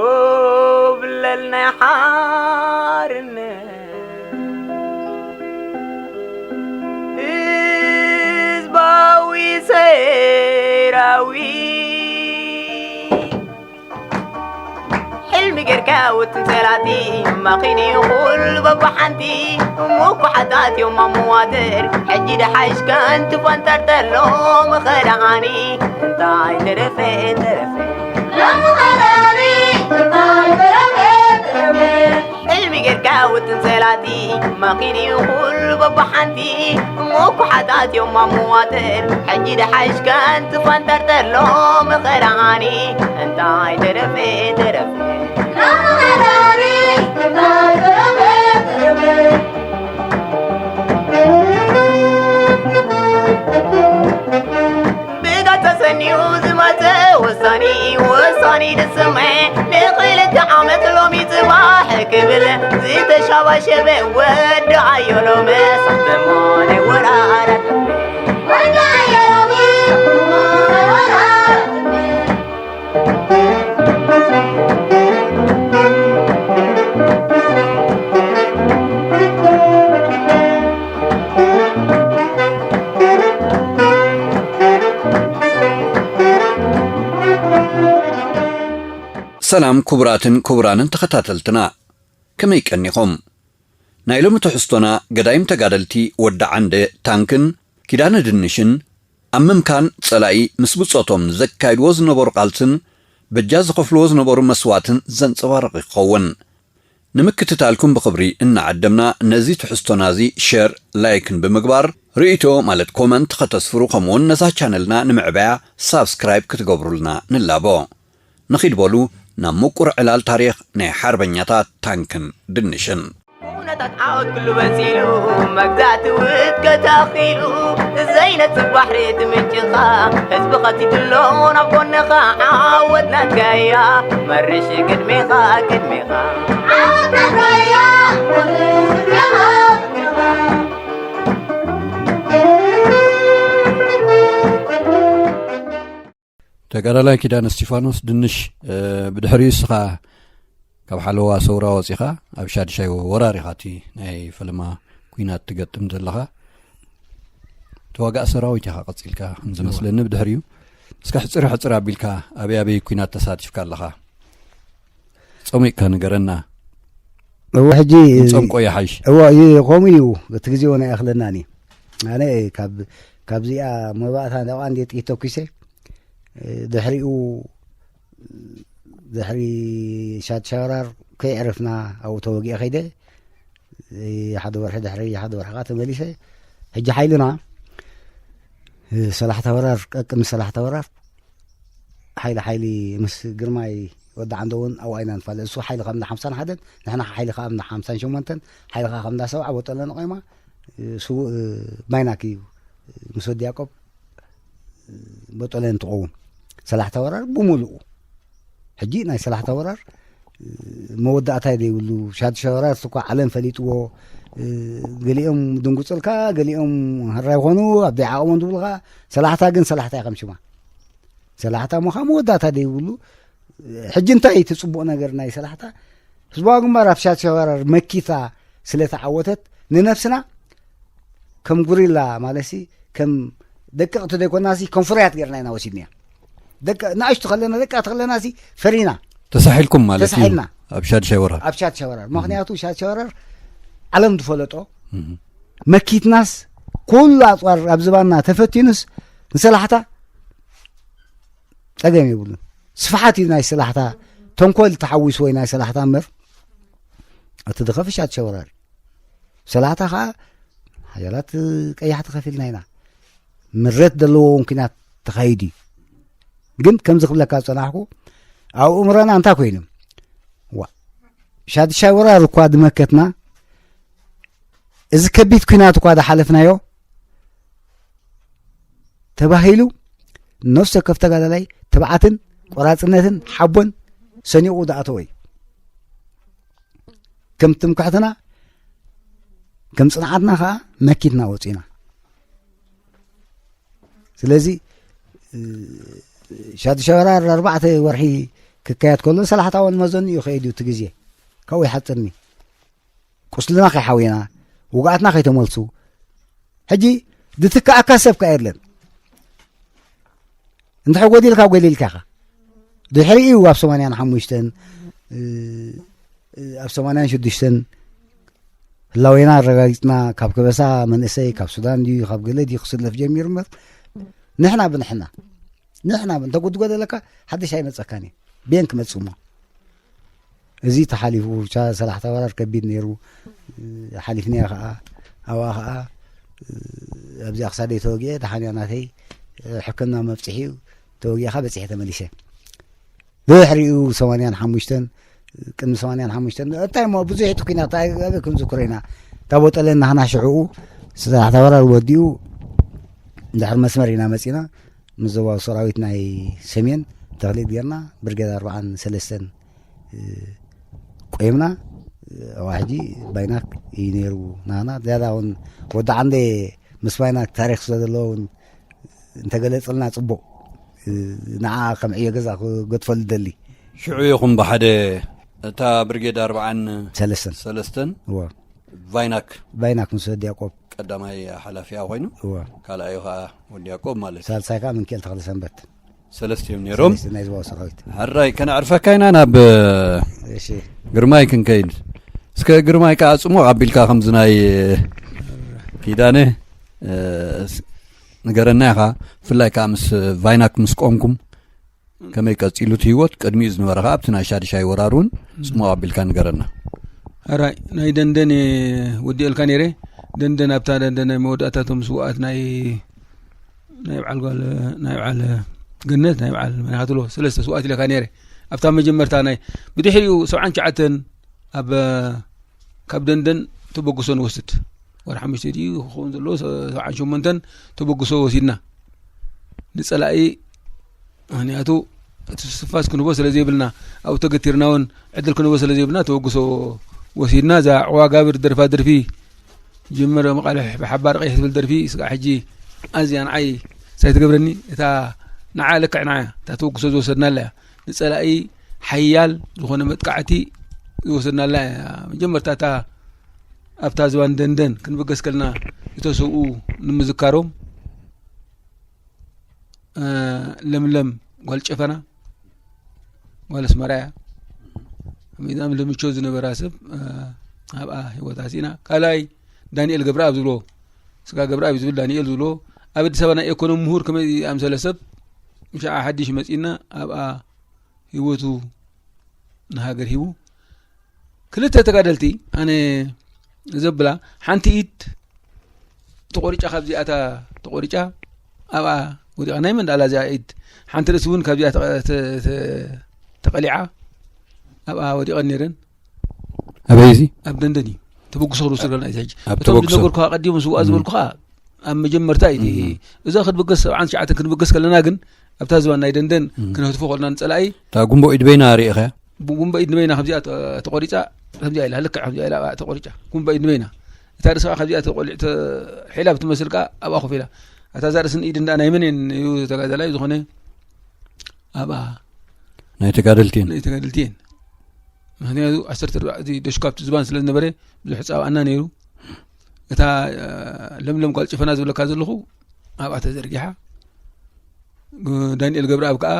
ጎብለል ናይ ሓርነት ህዝባዊ ሰራዊት፣ ሕልሚ ጌርካ ውጥን ጸላቲ፣ ማኺን እዩ ኩሉ በብሓንቲ፣ ምኩሓታት እዮም ኣብ መዋጥር፣ ሕጂ ደሓሽ ከንቱ ፈንጠርጠሎ፣ ምኸዳዓኒ እንታይ ተረፈ ተረፈ። ሕልሚ ጌርካ ውጥን ጸላቲ፣ ማኺን እዩ ኩሉ በብሓንቲ፣ ምኩሓታት እዮም ኣብ መዋጥር፣ ሕጂ ደሓሽ ከንቱ ፈንጠርጠሎ፣ ምኸዳዓኒ እንታይ ተረፈ ተረፈ። ብዳ ተሰንዩ ዝመጸ ወሳኒ፣ ወሳኒ ድስምዐ፣ ንኽልተ ዓመት ሎሚ ጽባሕ ክብል ዝተሻባሸበ ወዲ ኣዮ ሎሚ ሳሕተሞ ናይ ወራራት። ሰላም ክቡራትን ክቡራንን ተኸታተልትና፣ ከመይ ቀኒኹም? ናይ ሎሚ ትሕዝቶና ገዳይም ተጋደልቲ ወዲ ዓንደ ታንክን ኪዳነ ድንሽን ኣብ ምምካን ጸላኢ ምስ ብጾቶም ዘካይድዎ ዝነበሩ ቃልስን በጃ ዝኸፍልዎ ዝነበሩ መስዋእትን ዘንጸባርቕ ይኸውን። ንምክትታልኩም ብኽብሪ እናዓደምና፣ ነዚ ትሕዝቶና እዚ ሸር፣ ላይክን ብምግባር ርእይቶ ማለት ኮመንት ከተስፍሩ፣ ከምኡውን ነዛ ቻነልና ንምዕባያ ሳብስክራይብ ክትገብሩልና ንላቦ። ንኺድ በሉ ናብ ምቁር ዕላል ታሪኽ ናይ ሓርበኛታት ታንክን ድንሽን። ኩነታት ዓወት ኩሉ በሲሉ፣ መግዛእቲ ውድቀት ኣኺሉ፣ ዘይነጽፍ ባሕሪ እቲ ምንጭኻ፣ ህዝቢ ኸቲትሎ ናብ ጎንኻ፣ ዓወት ናትካ እያ፣ መርሽ ቅድሜኻ፣ ቅድሜኻ። ዓወት ናትካ እያ፣ መርሽ ቅድሜኻ፣ ቅድሜኻ። ተጋዳላይ ኪዳነ እስቲፋኖስ ድንሽ፣ እ፣ ብድሕሪኡ እስኻ ካብ ሓለዋ ሰውራ ወጺኻ ኣብ ሻድሻይ ወራር ኢኻ እቲ ናይ ፈለማ ኲናት ትገጥም ዘለኻ። ተዋጋእ ሰራዊት ኢኻ ቀጺልካ ከም ዝመስለኒ። ብድሕሪኡ እስካ ሕጽር ሕጽር ኣቢልካ ኣበይ ኣበይ ኲናት ተሳቲፍካ ኣለኻ? ጸሚቕካ ንገረና። እወ፣ ሕጂ ጸምቆ ይሓይሽ። እወ፣ እዩ፣ ከምኡ እዩ። በቲ ግዜ እውን ኣይኣኽለናን እዩ። ኣነ ካብ፣ ካብዚኣ መባእታ እንዳውኣ እንዴ ጥይት ተኩሰ፣ ድሕሪኡ፣ ድሕሪ ሻድሻይ ወራር ከይዕረፍና ኣብኡ ተወጊአ ከይደ፣ ሓደ ወርሒ ድሕሪ ሓደ ወርሒ ከዓ ተመሊሰ። ሕጂ ሓይልና፣ ሰላሕታ ወራር፣ ቀቅሚ ሰላሕታ ወራር፣ ሓይሊ፣ ሓይሊ ምስ ግርማይ ወዲ ዓንደ እውን ኣብኡ ኣይና ንፋለ። እሱ ሓይሊ ካብ እንዳ ሓምሳን ሓደን፣ ንሕና ሓይሊ ካብ እንዳ ሓምሳን ሸሞንተን፣ ሓይሊ ከዓ ካብ እንዳ ሰብዓ ቦጠለ ንቆይማ፣ ስዉእ ማይናክ እዩ ምስ ወዲ ያዕቆብ ቦጠለ እንትኸውን። ሰላሕታ ወራር ብምሉኡ። ሕጂ ናይ ሰላሕታ ወራር መወዳእታ ዘይብሉ፣ ሻድሻይ ወራር እኳ ዓለም ፈሊጥዎ፣ ገሊኦም ድንጉጽልካ፣ ገሊኦም ህራይ ይኾኑ፣ ኣብ ደይ ዓቕሞም ዝብሉኻ፣ ሰላሕታ ግን ሰላሕታ እያ ከም ሽማ። ሰላሕታ እሞ ካብ መወዳእታ ዘይብሉ። ሕጂ እንታይ እቲ ጽቡቕ ነገር ናይ ሰላሕታ? ህዝባዊ ግንባር ኣብ ሻድሻይ ወራር መኪታ ስለ ተዓወተት፣ ንነፍስና ከም ጉሪላ ማለትሲ፣ ከም ደቀቕቲ ዘይኮናሲ፣ ከም ፍሩያት ጌርና ኢና ወሲድናያ። ደቀ-፣ ንኣሽቱ ከለና፣ ደቀቕቲ ከለናሲ ፈሪና። ተሳሒልኩም ማለት እዩ። ተሳሒልና። ኣብ ሻድሻይ ወራር። ኣብ ሻድሻይ ወራር። ምኽንያቱ ሻድሻይ ወራር ዓለም ዝፈለጦ፣ እህ። መኪትናስ ኩሉ ኣጽዋር ኣብ ዝባና ተፈቲኑስ ንሰላሕታ ጸገም የብሉን። ስፍሓት እዩ ናይ ሰላሕታ፣ ተንኮል ተሓዊስዎ እዩ ናይ ሰላሕታ እምበር፣ እቲ ዝኸፍእ ሻድሻይ ወራር እዩ። ሰላሕታ ኸዓ ሓያላት ቀያሕቲ ከፊልና ኢና። ምረት ዘለዎ እውን ኲናት ተኻይዱ እዩ። ግን ከምዚ ክብለካ ዝጸናሕኩ፣ ኣብ እምሮና እንታይ ኮይኑ? ዋ፣ ሻድሻይ ወራር እኳ ዝመከትና፣ እዚ ከቢድ ኲናት እኳ ዝሓለፍናዮ ተባሂሉ፣ ነፍሲ ወከፍ ተጋዳላይ ትብዓትን ቆራጽነትን ሓቦን ሰኒቑ ዝኣተወ እዩ። ከም ትምክሕትና፣ ከም ጽንዓትና ኸኣ መኪትና ወጺና። ስለዚ፣ እ፣ ሻዱሻይ ወራር ኣርባዕተ ወርሒ ክካየድ ከሎ፣ ሰላሕታ እውን መዘኑ እዩ ከይዱ እቲ ግዜ። ካብኡ ይሓጽርኒ። ቁስልና ከይሓዊና፣ ውግኣትና ከይተመልሱ። ሕጂ ዝትክኣካ ሰብ ከኣ የለን። እንድሕር ጎዲልካ፣ ጎዲልካ ኢኻ። ድሕሪኡ ኣብ ሰማንያን ሓሙሽተን፣ እ፣ እ፣ ኣብ ሰማንያን ሽዱሽተን ህላዌና ኣረጋጊጽና፣ ካብ ከበሳ መንእሰይ፣ ካብ ሱዳን ድዩ፣ ካብ ገለ ድዩ ክስለፍ ጀሚሩ እምበር፣ ንሕና ብንሕና፣ ንሕና እንተ ጉድጎ ዘለካ፣ ሓድሽ ኣይመጸካን እዩ። ቤን ክመጽእ እሞ። እዚ ተሓሊፉ፣ ብቻ ሰላሕታ ወራር ከቢድ ነይሩ። ሓሊፍናዮ ኸኣ፣ ኣብኣ ኸኣ፣ ኣብዚኣ ክሳደይ ተወጊኤ፣ ደሓን እያ ናተይ፣ ሕክምና መብጽሒ እዩ፣ ተወጊእኻ በጺሐ ተመሊሰ። ድሕሪኡ ሰማንያን ሓሙሽተን፣ ቅድሚ ሰማንያን ሓሙሽተን፣ እንታይ እሞ ብዙሕ እቲ ኲናት፣ ኣበይ ክንዝክሮ ኢና። እታ ቦጠለ እናኽና ሽዕኡ፣ ሰላሕታ ወራር ወዲኡ፣ ድሕሪ መስመር ኢና መጺና። ምስ ዞባዊ ሰራዊት ናይ ሰሜን ተኽሊል ጌርና፣ ብርጌድ ኣርባዓን ሰለስተን፣ እ፣ ቆይምና። ኣብኣ ሕጂ ባይናክ እዩ ነይሩ ናና። ዝያዳ እውን ወዲ ዓንደ ምስ ባይናክ ታሪክ ስለ ዘለዎ እውን እንተገለጽልና ጽቡቕ። እ፣ ንዓ ከም ዕዮ ገዛ ክገድፈሉ ደሊ። ሽዑ ኢኹም ብሓደ እታ ብርጌድ ኣርባዓን ሰለስተን። ሰለስተን እወ። ቫይናክ። ቫይናክ ምስ ወዲ ያዕቆብ። ቀዳማይ ሓላፊኣ ኮይኑ፣ እወ። ካልኣዩ ኸዓ ወዲ ያዕቆብ ማለት እዩ። ሳልሳይ ከዓ ምንኬል ተኽለ ሰንበት። ሰለስተ እዮም ነይሮም። ሰለስተ ናይ ዝባው ሰራዊት። ሕራይ፣ ከነዕርፈካ ኢና ናብ እሺ። ግርማይ ክንከይድ። እስከ ግርማይ ከዓ ጽሙቕ ኣቢልካ ከምዚ ናይ ኪዳነ፣ እ፣ ስ-፣ ንገረና ኢኻ። ብፍላይ ከዓ ምስ ቫይናክ ምስ ቆምኩም ከመይ ቀጺሉ እቲ ህይወት? ቅድሚኡ ዝነበረ ኸዓ ኣብቲ ናይ ሻድሻይ ወራር እውን ጽሙቕ ኣቢልካ ንገረና። ሕራይ፣ ናይ ደንደን እየ ወዲኤልካ ነይረ። ደንደን ኣብታ ደንደን ናይ መወዳእታ እቶም ስውኣት ናይ፣ ናይ በዓል ጓል፣ ናይ በዓል ገነት፣ ናይ በዓል መን ኢኻ ትብሎ፣ ሰለስተ ስውኣት ኢለካ ነይረ። ኣብታ መጀመርታ ናይ፣ ብድሕሪኡ ሰብዓን ትሽዓተን ኣብ፣ ካብ ደንደን ተበግሶ ንወስድ። ወርሒ ሓሙሽተ ድዩ ክኸውን ዘለዎ፣ ሰ-፣ ሰብዓን ሸሞንተን ተበግሶ ወሲድና። ንጸላኢ፣ ምኽንያቱ እቲ ስፋስ ክንህቦ ስለ ዘይብልና፣ ኣብኡ ተገቲርና እውን ዕድል ክንህቦ ስለ ዘይብልና፣ ተበግሶ ወሲድና። እዛ ዕዋጋብር ደርፋ ደርፊ ጅምር መቓልሕ ብሓባር ቀይሕ ትብል ደርፊ፣ ስጋዕ ሕጂ ኣዝያ ንዓይ ሳይ ትገብረኒ። እታ ንዓ ልክዕ ንዓ እያ፣ እታ ተበግሶ ዝወሰድናላ እያ። ንጸላኢ ሓያል ዝኾነ መጥቃዕቲ ዝወሰድናላ እያ። መጀመርታ እታ ኣብታ ዝባን ደንደን ክንብገስ ከለና ዝተሰውኡ ንምዝካሮም፣ እ፣ ለምለም ጓል ጨፈና፣ ጓል ኣስመራ እያ። ሚዛም ለምቾ ዝነበራ ሰብ፣ እ፣ ኣብኣ ህይወታ ስኢና። ካልኣይ ዳንኤል ገብረኣብ ዝብሎ፣ ስጋ ገብረኣብ እዩ ዝብል ዳንኤል ዝብሎ፣ ኣብ ኣዲስ ኣበባ ናይ ኢኮኖሚ ምሁር ከመይ ዝኣምሰለ ሰብ፣ ምሻዓ ሓድሽ መጺእና ኣብኣ ህይወቱ ንሃገር ሂቡ። ክልተ ተጋደልቲ ኣነ ዘብላ፣ ሓንቲ ኢድ ተቖሪጫ፣ ካብዚኣታ ተቖሪጫ ኣብኣ ወዲቓ። ናይ መን ዳላ እዚኣ ኢድ? ሓንቲ ርእሲ እውን ካብዚኣ ተቐ-፣ ተ-፣ ተ-፣ ተቐሊዓ ኣብኣ ወዲቐን ነይረን። ኣበይ እዚ? ኣብ ደንደን እዩ። ተበግሶ ክንወስድ ከለና እዩ ሕጂ። ኣብ እቶም ተበግሶ። ዝነገርኩኻ ቀዲሞም ስውኣ እም። ዝበልኩኻ ኣብ መጀመርታ እዩ። እም። እዛ ክትብገስ፣ ሰብዓን ትሽዓተን ክንብገስ ከለና ግን ኣብታ ዝባን ናይ ደንደን እም። ክነህትፎ ከለና ንጸላኢ እታ ጉንቦ ኢድ በይና ርኢኸያ? ብ-፣ ጉንቦ ኢድ ንበይና ከምዚኣ ተ-፣ ተቖሪጻ፣ ከምዚኣ ኢላ፣ ልክዕ ከምዚኣ ኢላ ተቖሪጻ። ጉንቦ ኢድ ንበይና። እታ ርእሲ ከኣ ከምዚኣ ተቖሊዕ-፣ ተ-፣ ሒላ ብትመስል ከኣ ኣብኣ ኮፍ ኢላ። ኣታ እዛ ርእስን ኢድን ደኣ ናይ መን እየን እዩ ተጋዳላይ ዝኾነ ኣብኣ ናይ ተጋደልቲ እየን። ናይ ተጋደልቲ እየን። ምኽንያቱ ዓሰርተ ኣርባዕተ እቲ ደሽኳ ኣብቲ ዝባን ስለ ዝነበረ ብዙሕ ጻብኣና ነይሩ። እታ፣ እ፣ ለምለም ጓል ጨፈና ዝብለካ ዘለኹ ኣብኣ ተዘርጊሓ። ዳንኤል ገብረኣብ ከኣ፣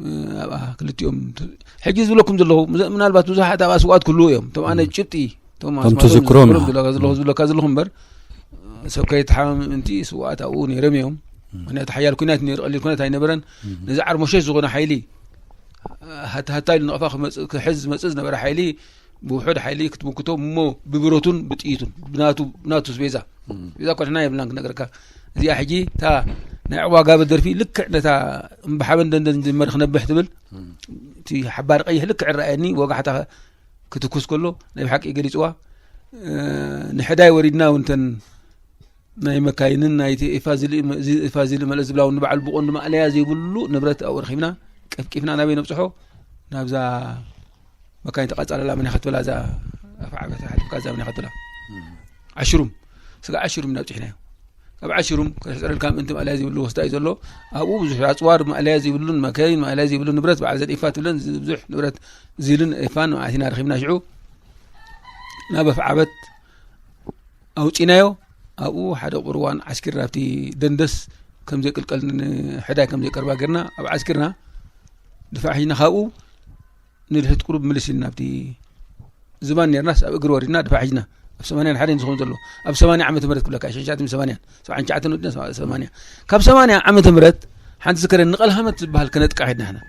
እ፣ ኣብኣ ክልቲኦም ት-፣ ሕጂ ዝብለኩም ዘለኹ፣ ምዘ-፣ ምናልባት ብዙሓት ኣብኣ ስውኣት ክህልዉ እዮም። እቶም ኣነ እም። ጭብጢ፣ እቶም እቶም ኣስማቶም ተዘክሮም ዝዝክሮም እዮም። ዘለኹ፣ ዘለኹ፣ ዝብለካ ዘለኹ እምበር፣ ሰብ ከይተሓማም ምእንቲ ስውኣት ኣብኡ ነይሮም እዮም። እም። ምኽንያቱ ሓያል ኲናት ነይሩ፣ ቀሊል ኲናት ኣይነበረን። እም። ነዚ ዓርሞሸሽ ዝኾነ ሓይሊ፣ ሃታ ሃታ ኢሉ ንቕፋ ክመጽእ፣ ክሕዝ ዝመጽእ ዝነበረ ሓይሊ፣ ብውሑድ ሓይሊ ክትምክቶ እሞ ብብረቱን ብጥይቱን፣ ብናቱ፣ ብናቱ ስቤዛ። እም። ስቤዛ እኮ ንሕና የብልናን ክነግረካ። እዚኣ ሕጂ እታ ናይ ዕቕባ ጋብር ደርፊ ልክዕ ነታ እምባሓበን ደንደን ዝመር ክነብሕ ትብል። እም። እቲ ሓባር ቀይሕ ልክዕ ይረኣየኒ፣ ወጋሕታ ክትኩስ ከሎ ናይ ብሓቂ ገሊጽዋ። ንሕዳይ ወሪድና እውን እተን ናይ መካይንን ናይቲ ኤፋ ዝልእ መ- እዚ ኤፋ ዝልእ መለስ ዝብላ እውን ንባዕሉ ብቐንዱ ማእለያ ዘይብሉ ንብረት ኣብኡ ረኺብና። ቀፍቂፍና ናበይ ነብፅሖ? ናብዛ መካይን ተቃፃለላ መን ኢኻ ትብላ? እዛ ኣፍዓበት ሓሊፍካ እዛ መን ኢኻ ትብላ? ዓሽሩም፣ ስጋ ዓሽሩም ኢና ኣብፂሕናዮ። ካብ ዓሽሩም ክሕፅረልካ ምእንቲ ማእለያ ዘይብሉ ወስዳ እዩ ዘሎ። ኣብኡ ብዙሕ ኣፅዋር ማእለያ ዘይብሉን መካይን ማእለያ ዘይብሉን ንብረት በዓል ዘን ኤፋ ትብለን ብዙሕ ንብረት ዚልን ኤፋን ማእቲና ረኺብና። ሽዑ ናብ ኣፍዓበት ኣውፂናዮ። ኣብኡ ሓደ ቁርዋን ዓስኪር ናብቲ ደንደስ ከም ዘይቅልቀል ንሕዳይ ከም ዘይቀርባ ጌርና ኣብ ዓስኪርና ድፋዕ ሒዝና ካብኡ ንድሕሪት ቁሩብ ምልስ ኢልና ኣብቲ ዝባን ኔርናስ ኣብ እግሪ ወሪድና ድፋዕ ሒዝና ኣብ ሰማንያን ሓደን ዝኸውን ዘሎ ኣብ ሰማንያ ዓመተ ምህረት ክብለካ ሽሕን ትሽዓተ ሚእትን ሰማንያን ሰብዓን ትሽዓተን ወዲና ሰማንያ ካብ ሰማንያ ዓመተ ምህረት ሓንቲ ዝከረን ንቐልሃመት ዝበሃል ከነጥቃ ሒድና ሕና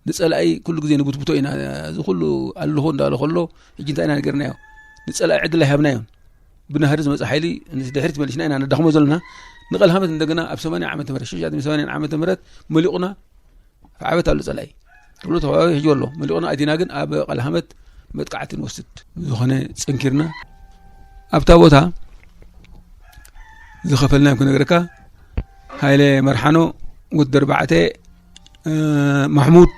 ንጸላኢ ኩሉ ግዜ ንቡትቡቶ ኢና። እዚ ኩሉ ኣለኹ እንዳለ ከሎ ሕጂ እንታይ ኢና ነገርናዮ? ንጸላኢ ዕድል ኣይሃብናዮን። ብናህሪ ዝመጽእ ሓይሊ ድሕሪት መሊስና ኢና ነዳኽሞ ዘለና። ንቐልሃመት እንደገና ኣብ ሰማንያ ዓመተ ምህረት ሽሕን ትሽዓተ ሚእትን ሰማንያን ዓመተ ምህረት መሊቑና ዓበት ኣሎ ጸላኢ ትብሎ ተኸባቢ ሕጂ ኣሎ መሊቑና ኣቲና ግን ኣብ ቀልሃመት መጥቃዕቲ ንወስድ ዝኾነ ጸንኪርና ኣብታ ቦታ ዝኸፈልናዮም ክነግረካ ሃይለ መርሓኖ ወዲ ኣርባዕተ ማሕሙድ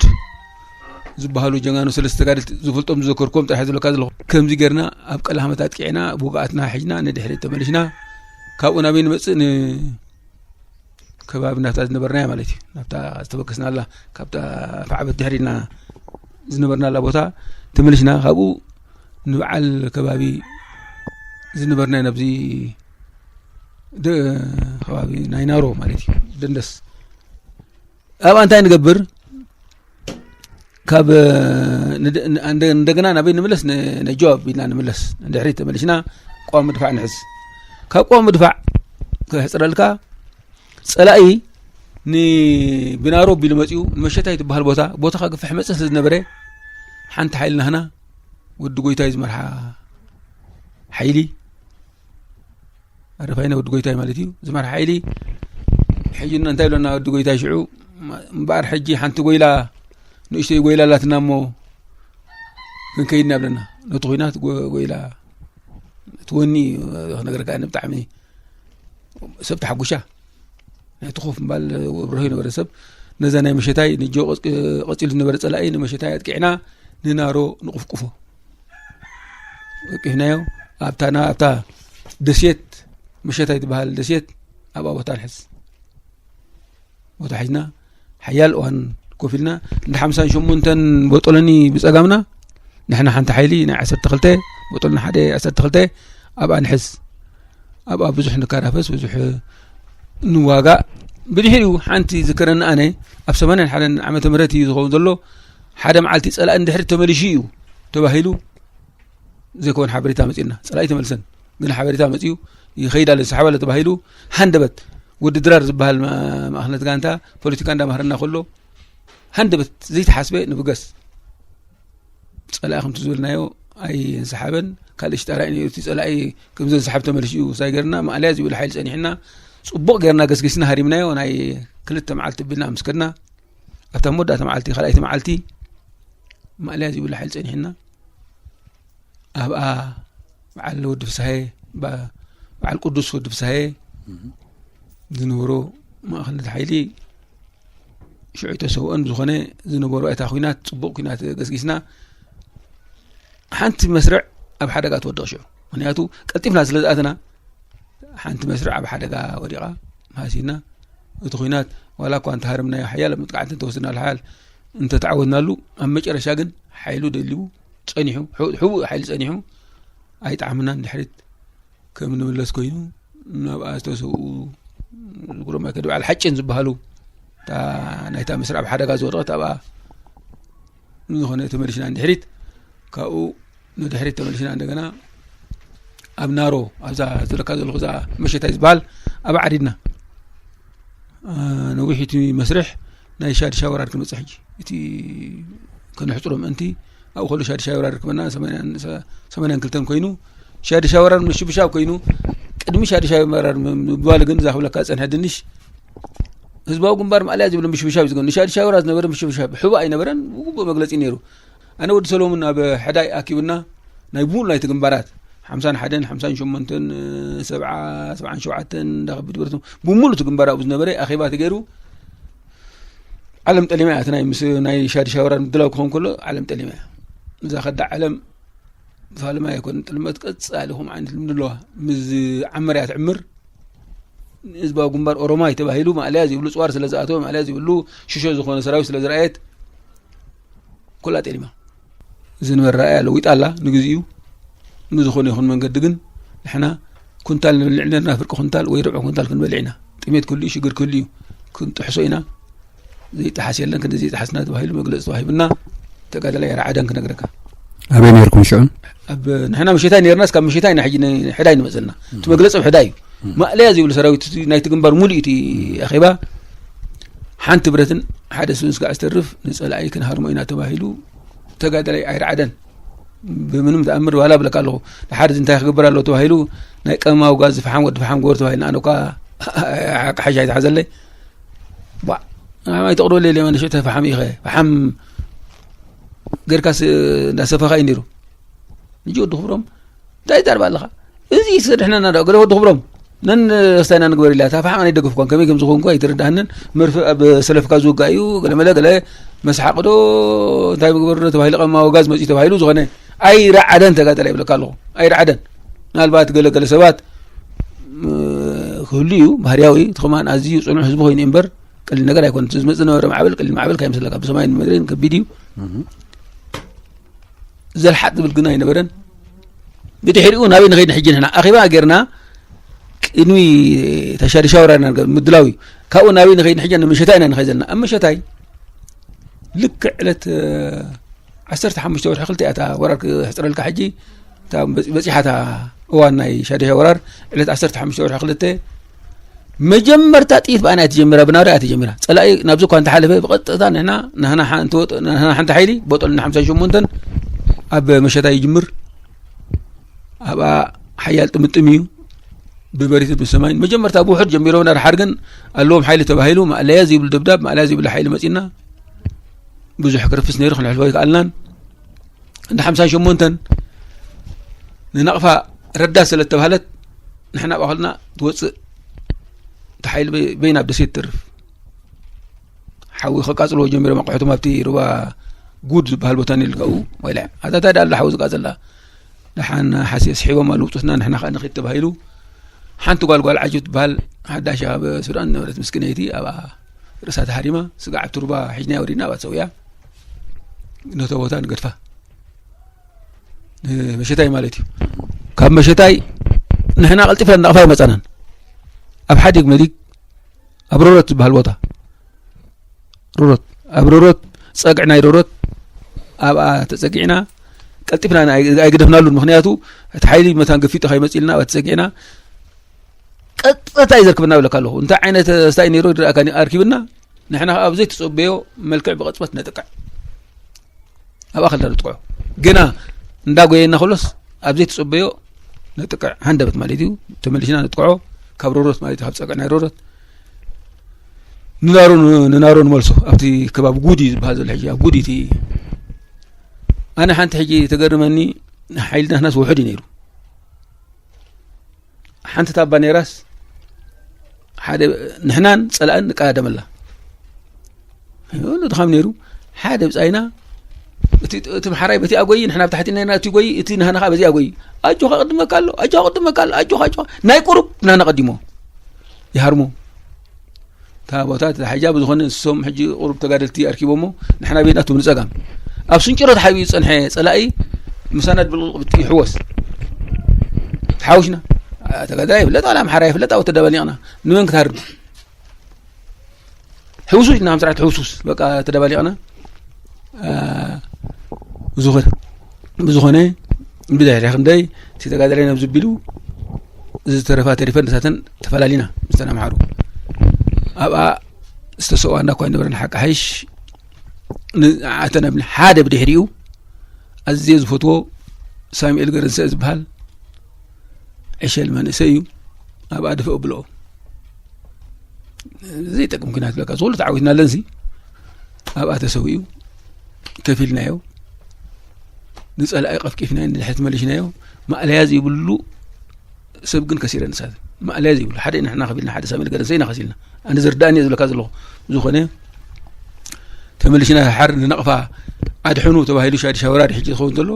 ዝበሃሉ ጀጋኑ ሰለስተ ተጋደልቲ ዝፈልጦም ዝዘከርኩም ጥራሕ ዝብለካ ዘለኹ ከምዚ ጌርና ኣብ ቀልሃመት ኣጥቂዕና ብውግኣትና ሒዝና ንድሕሪት ተመሊስና ካብኡ ናበይ ንመፅእ ከባቢ ናብታ ዝነበርናያ ማለት እዩ ናብታ ዝተበገስናላ ካብታ ፍዓበት ድሕሪና ዝነበርናላ ቦታ ተመሊስና ካብኡ ንበዓል ከባቢ ዝነበርናዮ ናብዚ ከባቢ ናይ ናሮ ማለት እዩ ደንደስ ኣብኣ እንታይ ንገብር ካብ እንደገና ናበይ ንምለስ ነጆ ኣቢልና ንምለስ ንድሕሪት ተመሊስና ቋም ምድፋዕ ንሕዝ ካብ ቋም ምድፋዕ ክሕፅረልካ ፀላኢ ንብናሮ ቢሉ መፅኡ ንመሸታይ ትበሃል ቦታ ቦታኻ ግፍሕ መፅእ ስለ ዝነበረ ሓንቲ ሓይሊ ናህና ወዲ ጎይታይ ዝመርሓ ሓይሊ ኣረፋይና ወዲ ጎይታይ ማለት እዩ ዝመርሓ ሓይሊ ሕጂ እንታይ ብለና ወዲ ጎይታይ ሽዑ እምበኣር ሕጂ ሓንቲ ጎይላ ንእሽተይ ጎይላ ኣላትና እሞ ክንከይድና ብለና ነቲ ኩናት ጎይላ ትወኒ ክነገረካ ብጣዕሚ ሰብ ተሓጉሻ ናይ ትኹፍ ምባል ብረሁ ነበረ ሰብ ነዛ ናይ መሸታይ ንጆ ቀፂሉ ዝነበረ ፀላኢ ንመሸታይ ኣጥቂዕና ንናሮ ንቁፍቁፎ ወቂፍናዮ ኣብታ ኣብታ ደሴት መሸታይ ትበሃል ደሴት ኣብኣ ቦታ ንሕዝ ቦታ ሒዝና ሓያል እዋን ኮፍ ኢልና እንዳ ሓምሳን ሸሞንተን ቦጦሎኒ ብፀጋምና ንሕና ሓንቲ ሓይሊ ናይ ዓሰርተ ክልተ ቦጦሎኒ ሓደ ዓሰርተ ክልተ ኣብኣ ንሕዝ ኣብኣ ብዙሕ ንካራፈስ ብዙሕ ንዋጋእ ብድሕሪኡ ሓንቲ ዝከረኒ ኣነ ኣብ ሰማንያን ሓደን ዓመተ ምህረት እዩ ዝኸውን ዘሎ ሓደ መዓልቲ ፀላኢ ንድሕሪት ተመሊሹ እዩ ተባሂሉ ዘይኮን ሓበሬታ መፂኡና ፀላኢ ተመልሰን ግን ሓበሬታ መፂኡ ይኸይድ ኣሎ ዝሰሓብ ኣሎ ተባሂሉ ሃንደበት ወዲ ድራር ዝበሃል ማእኽነት ጋንታ ፖለቲካ እንዳማህረና ከሎ ሃንደበት ዘይተሓስበ ንብገስ ፀላኢ ከምቲ ዝበልናዮ ኣይንሰሓበን ካልእ ሽጣራ እዩ ነይሩ እቲ ፀላኢ ከም ዘንሰሓብ ተመልሽ እዩ ሳይ ገርና ማእለያ ዝብል ሓይሊ ፀኒሕና ፅቡቕ ገርና ገስጊስና ሃሪምናዮ ናይ ክልተ መዓልቲ ቢልና ምስ ከድና ኣብታ መወዳእታ መዓልቲ ካልኣይቲ መዓልቲ ማእለያ ዝብል ሓይሊ ፀኒሕና ኣብኣ በዓል ወዲ ፍስሃየ በዓል ቅዱስ ወዲ ፍስሃየ ዝነበሮ ማእኸል ሓይሊ ሽዑ ተሰውኦን ዝኾነ ዝነበሩ እታ ኩናት ፅቡቕ ኩናት ገስጊስና ሓንቲ መስርዕ ኣብ ሓደጋ ትወድቕ ሽዑ ምክንያቱ ቀልጢፍና ስለ ዝኣተና ሓንቲ መስርዕ ኣብ ሓደጋ ወዲቓ ማሲና እቲ ኩናት ዋላ እኳ እንተሃረምናዮ ሓያል መጥቃዕቲ እንተወስድናሉ ሓያል እንተተዓወትናሉ ኣብ መጨረሻ ግን ሓይሉ ደሊቡ ጸኒሑ፣ ሑ-፣ ሕቡእ ሓይሊ ጸኒሑ ኣይጠዓመናን። ድሕሪት ከም ንምለስ ኮይኑ፣ ናብኣ ዝተሰውኡ ዝግሮም ኣይከድ በዓል ሓጭን ዝበሃሉ፣ እታ ናይታ ምስራዕ ኣብ ሓደጋ ዝወደቐት ኣብኣ ዝኾነ ተመሊስና ንድሕሪት፣ ካብኡ ንድሕሪት ተመሊስና እንደገና ኣብ ናሮ፣ ኣብዛ ዝብለካ ዘለኹ እዛ መሸታይ ዝበሃል ኣብኣ ዓዲድና። አ፣ ነዊሕ እቲ መስርሕ ናይ ሻድሻ ወራር ክመጽእ ሕጂ። እቲ ከነሕጽሮ ምእንቲ ኣብኡ ከሎ ሻድሻ ወራር ክበና ሰማንያን፣ ሰ-፣ ሰማንያን ክልተን ኮይኑ፣ ሻድሻ ወራር ምሽብሻብ ኮይኑ፣ ቅድሚ ሻድሻ ወራር ም-፣ ምባል ግን እዛ ክብለካ ዝጸንሐ ድንሽ ህዝባዊ ግንባር ማእለያ ዝብሎ ምሽብሻብ እዩ ዝገኑ። ንሻድሻ ወራር ዝነበረ ምሽብሻብ ሕቡእ ኣይነበረን፣ ብግቡእ መግለጺ ነይሩ። ኣነ ወዲ ሰሎሙን ኣብ ሕዳይ ኣኪብና፣ ናይ ብምሉእ ናይቲ ግንባራት ሓምሳን ሓደን ሓምሳን ሸሞንተን ሰብዓ ሰብዓን ሸውዓተን እንዳኸቢድ ብረቶም ብምሉእ እቲ ግንባር ኣብኡ ዝነበረ ኣኼባ ተገይሩ። ዓለም ጠሊማ እያ። እቲ ናይ ምስ ናይ ሻድሻ ወራር ምድላው ክኸውን ከሎ ዓለም ጠሊማ እያ። እዛ ከዳዕ ዓለም ፋልማ ኣይኮን ጥልመት ቀጻሊ ኹም ዓይነት ልምዲ ኣለዋ። ምስ ዓመር እያ ትዕምር። ህዝባዊ ግንባር ኦሮማይ ተባሂሉ ማእለያ ዘይብሉ ጽዋር ስለ ዝኣተወ ማእለያ ዘይብሉ ሽሾ ዝኾነ ሰራዊት ስለ ዝረኣየት ኩላ ጠሊማ። ዝንበር ረኣያ ለዊጣ ኣላ ንግዚኡ። ብዝኾነ ይኹን መንገዲ ግን ንሕና ኩንታል ንበልዕ ነርና፣ ፍርቂ ኩንታል ወይ ርብዒ ኩንታል ክንበልዕ ኢና። ጥሜት ክህሉ እዩ፣ ሽግር ክህሉ እዩ፣ ክንጥሕሶ ኢና። ዘይጠሓስ የለን፣ ክንዲ ዘይጠሓስና ተባሂሉ መግለፂ ተዋሂብና። ተጋዳላይ ኣይረዓደን ክነግረካ። ኣበይ ነርኩም ሽዑ? ኣብ ንሕና ምሸታይ ነርና፣ እስካብ ምሸታይ ኢና ሕጂ ን-፣ ሕዳይ ንመፅልና። እቲ መግለፂ ኣብ ሕዳይ እዩ። ማእለያ ዘይብሉ ሰራዊት እቲ ናይቲ ግንባር ሙሉእ እቲ ኣኼባ ሓንቲ ብረትን ሓደ ስብን ስጋዕ ዝተርፍ ንፀላኢ ክንሃርሞ ኢና ተባሂሉ። ተጋዳላይ ኣይረዓደን። ብምንም ተኣምር ዋላ ብለካ ኣለኹ። ድሓር እዚ እንታይ ክግበር ኣለዎ ተባሂሉ ናይ ቀማዊ ጋዝ ፈሓም ወዲ ፈሓም ግበር ተባሂልና። ኣነ እኳ ሓቂ ሓሽ ኣይተሓዘለይ። ባ ንዓማይ ተቕርበለይ ለማ ንሽዕተ ፈሓም ኢኸ ፈሓም ጌርካስ እንዳሰፈኻ እዩ ነይሩ። ንጂ ወዲ ክብሮም እንታይ ይዛርባ ኣለኻ? እዚ ይሰድሕነና ዶ? ገለ ወዲ ክብሮም ነን ስታይና ንግበር ኢላ። እታ ፈሓም ኣነ ይደግፍኳን ከመይ ከም ዝኾንኩ ኣይተረድኣንን። መርፍእ ኣብ ሰለፍካ ዝውጋእ እዩ። ገለ መለ ገለ መስሓቕ ዶ እንታይ ምግበር ዶ ተባሂሉ ቀማዊ ጋዝ መፅዩ ተባሂሉ ዝኾነ ኣይረዓደን ተጋደላይ ይብለካ ኣለኹ። ኣይረዓደን። ምናልባት ገለ ገለ ሰባት ም፣ ክህሉ እዩ ባህርያዊ። እቲ ከማን ኣዝዩ ጽኑዕ ህዝቢ ኮይኑ እዩ እምበር ቀሊል ነገር ኣይኮነን። እቲ ዝመጽእ ዝነበረ ማዕበል ቀሊል ማዕበል ካይመስለካ። ብሰማይን ምድርን ከቢድ እዩ። ዘልሓጥ ዝብል ግን ኣይነበረን። ብድሕሪኡ ናበይ ንኸይድ ንሕጂ ንሕና ኣኼባ ጌርና ቅድሚ ተሻሪ ሻወራ ኢና ንገ-፣ ምድላው እዩ። ካብኡ ናበይ ንኸይድ ንሕጂ ንምሸታይ ኢና ንኸይድ ዘለና። ኣብ ምሸታይ ልክዕ ዕለት፣ እ፣ ዓሰርተ ሓሙሽተ ወርሒ ክልተ እያ እታ ወራር ክሕጽረልካ ሕጂ። እታ በጽ-፣ በጺሓ እታ እዋን ናይ ሻድሻ ወራር ዕለት ዓሰርተ ሓሙሽተ ወርሒ ክልተ መጀመርታ ጥይት ብኣና እያ ተጀሚራ፣ ብናብራ እያ ተጀሚራ። ጸላኢ ናብዚ እኳ እንተሓለፈ ብቐጥታ ንሕና፣ ንሕና ሓ-፣ እንትወጥ-፣ ንሕና ሓንቲ ሓይሊ ቦጠል ሓምሳ ሸሞንተን ኣብ መሸታ ይጅምር። ኣብኣ ሓያል ጥምጥም እዩ። ብመሬትን ብሰማይን መጀመርታ ብውሑድ ጀሚሮምና፣ ድሓር ግን ኣለዎም ሓይሊ ተባሂሉ ማእለያ ዘይብሉ ደብዳብ፣ ማእለያ ዘይብሉ ሓይሊ መጺና። ብዙሕ ክርፍስ ነይሩ፣ ክነሕልፎ ኣይከኣልናን። እንደ ሓምሳን ሸሞንተን ንናቕፋ ረዳት ስለ እተባህለት ንሕና ኣብኣ ከለና ትወጽእ፣ እቲ ሓይሊ በይ-፣ በይና ኣብ ደሴት ትተርፍ። ሓዊ ከቃጽልዎ ጀሚሮም ኣቑሑቶም ኣብቲ ሩባ ጉድ ዝበሃል ቦታ ንልካኡ ወይላ ኣታ እንታይ ደኣ ኣሎ ሓዊ ዝቃጸላ። ደሓን ሓሲ ስሒቦም ኣሉ ውጹትና ንሕና ከኣ ንኺድ ተባሂሉ። ሓንቲ ጓል ጓል ዓጅብ ትበሃል ሓዳሽ ኣብ ሱዳን ነበረት ምስኪነይቲ ኣብኣ ርእሳ ተሃሪማ ስጋዕ ኣብቲ ሩባ ሒጅና ወሪድና ኣብኣ ተሰዊኣ። ነቶ ቦታ ንገድፋ። እ፣ መሸታይ ማለት እዩ። ካብ መሸታይ ንሕና ቀልጢፍና ናቕፋ ኣይመጻናን። ኣብ ሓዲግ መዲግ ኣብ ሮሮት ዝበሃል ቦታ ሮሮት፣ ኣብ ሮሮት፣ ጸግዕ ናይ ሮሮት ኣብኣ ተጸጊዕና ቀልጢፍና ናይ-፣ ኣይገደፍናሉን። ምኽንያቱ እቲ ሓይሊ መታን ገፊጡ ከይመጽእ ኢልና ኣብኣ ተጸጊዕና ቀጥታ እዩ ዘርክብና ብለካ ኣለኹ። እንታይ ዓይነት ስታይ ነይሩ ይረኣካ ኣርኪብና ንሕና ከኣ ኣብ ዘይተጸበዮ መልክዕ ብቐጽበት ነጥቅዕ። ኣብኣ ከለና ነጥቅዖ። ግና እንዳጎየና ከሎስ ኣብ ዘይተጸበዮ ነጥቅዕ። ሃንደበት ማለት እዩ። ተመሊሽና ነጥቅዖ። ካብ ሮሮት ማለት እዩ፣ ካብ ጸግዕ ናይ ሮሮት። ንናሮ፣ ንናሮ ንመልሶ። ኣብቲ ከባቢ ጉዲ ዝበሃል ዘሎ ሕጂ፣ ኣብ ጉዲ እቲ ኣነ ሓንቲ ሕጂ ተገርመኒ፣ ሓይልና ህናስ ውሑድ እዩ ነይሩ። ሓንቲ ታባ ነይራስ፣ ሓደ ንሕናን ጸላእን ንቀዳደመላ። ይሁን ድኻም ነይሩ። ሓደ ብጻይና፣ እቲ፣ እቲ ምሓራይ በቲ ኣጎይ፣ ንሕና ብታሕቲ ነርና፣ እቲ ጎይ፣ እቲ ንህና ኸዓ በዚ ኣጎይ። ኣጆኻ ቅድመካ ኣሎ፣ ኣጆኻ ቅድመካ ኣሎ፣ ኣጆኻ፣ ኣጆኻ። ናይ ቁሩብ ንህና ቀዲሞ። ይሃርሞ። እታ ቦታ ተታሒዛ ብዝኾነ ንሶም ሕጂ ቁሩብ ተጋደልቲ ኣርኪቦሞ፣ ንሕና ቤናቱ ንጸጋም። ኣብ ስንጭሮ ተሓቢኡ ዝጸንሐ ጸላኢ ምሳና ድብልቕልቕ ብቲ ይሕወስ። ተሓዊስና። አ፣ ተጋዳላይ ይፍለጥ፣ ዋላ ኣምሓራ ይፍለጥ፣ ኣብኡ ተደባሊቕና። ንመን ክትሃርም? ሕውሱስ ኢልና ከም ስርዓት ሕውሱስ፣ በቃ ተደባሊቕና። አ፣ ብዝኾነ፣ ብዝኾነ፣ ብድሕሪ ክንደይ እቲ ተጋዳላይ ናብ ዝቢሉ ዝተረፋ ተሪፈን ንሳተን ተፈላሊና ምስተን ኣምሓሩ። ኣብኣ ዝተሰዋ እንዳ እኳ ኣይነበረን ሓቂ ሓይሽ ንዓተን ኣብ ሓደ ብድሕሪኡ ኣዝየ ዝፈትዎ ሳሙኤል ገረንሰ ዝበሃል ዕሸል መንእሰይ እዩ። ኣብኣ ድፍእ ብልኦ። ዘይጠቅም ኲናት ብለካ፣ ዝኹሉ ተዓዊትና ኣለንሲ ኣብኣ ተሰዊኡ ከፊልናዮ። ንጸላኢ ቀፍቂፍናዮ ንድሕሪት መሊሽናዮ። ማእለያ ዘይብሉ ሰብ ግን ከሲረ ንሳት ማእለያ ዘይብሉ ሓደ ንሕና ከፊልና ሓደ ሳሚል ገደሰ ኢና ከሲልና። ኣነ ዝርዳእኒ እየ ዝብለካ ዘለኹ። ዝኾነ ተመሊሽና ሓር ንናቕፋ ኣድሕኑ ተባሂሉ ሻዲ ሻወራድ ሕጂ ዝኸውን ዘሎ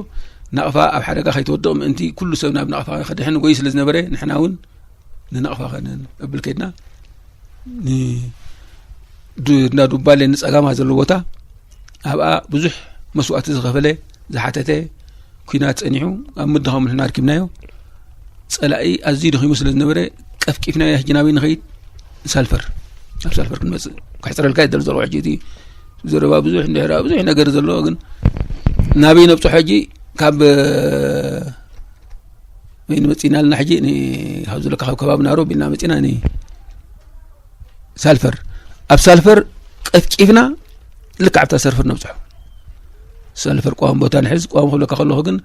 ናቕፋ ኣብ ሓደጋ ከይትወድቕ ምእንቲ ኩሉ ሰብ ናብ ናቕፋ ከድሕን ጎይ ስለ ዝነበረ ንሕና እውን ንናቕፋ ከነብል ከድና። ን- ዱ- እንዳ ዱባሌ ንጸጋማ ዘሎ ቦታ ኣብኣ ብዙሕ መስዋእቲ ዝኸፈለ ዝሓተተ ኩናት ጸኒሑ ኣብ ምድኻሙ ንሕና ኣርኪብናዮ። ጸላኢ ኣዝዩ ደኺሙ ስለ ዝነበረ ቀፍቂፍናዮ። ሕጂ ናበይ ንኸይድ? ሳልፈር፣ ኣብ ሳልፈር ክንመጽእ ክሕጽረልካ ይደል ዘሎ። ሕጂ እቲ ዘረባ ብዙሕ እንድሕር ብዙሕ ነገር ዘሎ ግን ናበይ ነብጽሖ? ሕጂ ካብ ወይ ንመጺእና ኣለና። ሕጂ ን- ካብ ዝለካ ካብ ከባቢ ናሮ ቢልና መጺና ን ሳልፈር ኣብ ሳልፈር ቀፍቂፍና ልክዕ ኣብታ ሳልፈር ነብጽሖ። ሳልፈር ቀዋም ቦታ ንሕዝ ቀዋም ክብለካ ከለኹ ግን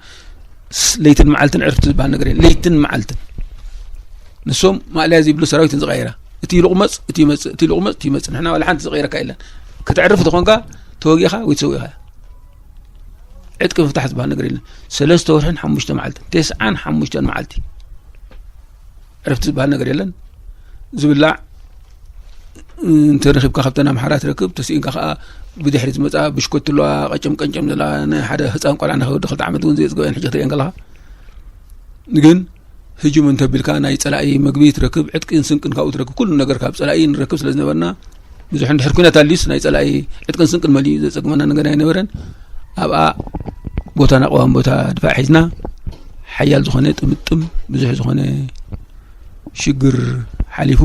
ስ- ለይትን መዓልትን ዕርፍቲ ዝበሃል ነገር የለን። ለይትን መዓልትን ንሶም ማእለያ ዘይብሉ ሰራዊት ዝቀይራ እቲ ልቁመጽ እቲ ይመጽእ እቲ ልቁመጽ እቲ ይመጽእ ንሕና ዋላ ሓንቲ ዝቀይረካ የለን። ክትዕርፍ ተኾንካ ተወጊኻ ወይ ተሰዊኻ ዕጥቂ ምፍታሕ ዝበሃል ነገር የለን። ሰለስተ ወርሕን ሓሙሽተ መዓልትን ተስዓን ሓሙሽተን መዓልቲ ዕርፍቲ ዝበሃል ነገር የለን። ዝብላዕ እንተ ረኺብካ ካብተን ኣምሓራ ትረክብ ተስኢንካ ከዓ ብድሕሪ ዝመፃ ብሽኮት ኣለዋ ቀጨም ቀንጨም ዘላ ንሓደ ህፃን ቆልዓ ንኸወዲ ክልተ ዓመት እውን ዘየፅገበን ሕጂ ክትሪአን ከለካ ግን ህጅም እንተቢልካ ናይ ፀላኢ መግቢ ትረክብ ዕጥቅን ስንቅን ካብኡ ትረክብ ኩሉ ነገር ካብ ፀላኢ ንረክብ ስለ ዝነበርና ብዙሕ እንድሕር ኩነት ኣልዩስ ናይ ጸላኢ ዕጥቅን ስንቅን መሊኡ ዘጸግመና ነገር ኣይነበረን። ኣብኣ ቦታና ቀዋሚ ቦታ ድፋዕ ሒዝና ሓያል ዝኾነ ጥምጥም ብዙሕ ዝኾነ ሽግር ሓሊፉ።